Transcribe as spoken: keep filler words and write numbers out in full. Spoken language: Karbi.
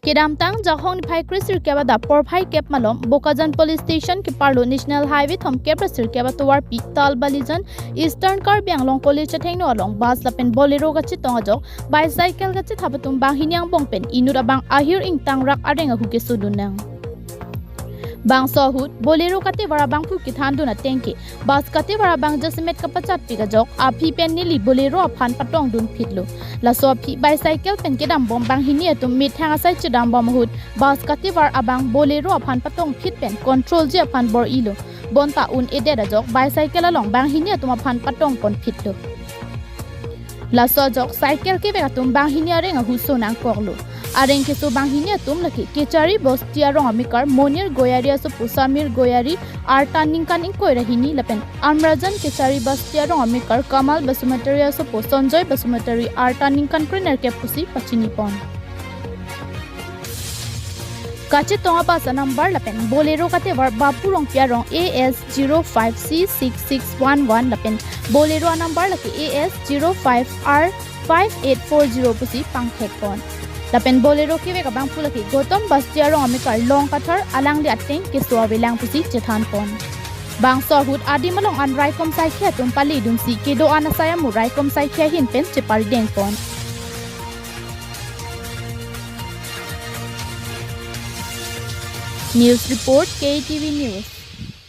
Kedamtang Jakhong niphai kre sirkep adap porphai kep malom Bokajan Police Station keparlo National Highway thomkep ra sirkep atovarpi Talbalijan Eastern Karbi Anglong College athengno along bus lapen Bolero kachetong ajok bicycle kachethap atum banghini angbong pen inut abang ahir ingtangrak areng ahu kesodun nang. Bangso ahut Bolero katevar abangphu kethandun ateng ke bus katevar abang jasemet kapachatpik ajok aphi pen neli Bolero aphan patongdun phitlo. Laso aphi bicycle pen kedambom banghini atum methang asai chedambom ahut bus katevar abang Bolero aphan patong phit pen control ji aphan bor-ilo. Bonta un-edet ajok bicycle along banghini atum aphan patongpon phitlo. Laso ajok cycle kevek atum banghini areng ahu so nangkoklo. Areng keso banghini atum lake Kechari Basti arong amekar Monir Goyari asopo Samir Goyari, arta ningkan ingkoi ra hini lapen Amrajan Kechari Basti arong amekar Kamal Basumatary asopo Sanjoy Basumatary, arta ningkan krenerkep pusi pachinipon. Kachetong abus anumber lapen Bolero katevar Bapu Rongpi arong A S zero five C six six one one lapen Bolero anumber lake A S zero five R five eight four zero pusi pangthekpon. Lapen Bolero kevek abangphu lake Gautam Basti arong amekar Long Kathar, alangli ateng keso avelang pusi chethanpon. Bangso ahut adim along an raikom saikhi atum paledunsi kedo-an asai amu raikom saikhi ahin pen cheparidengpon. News report, K T V News.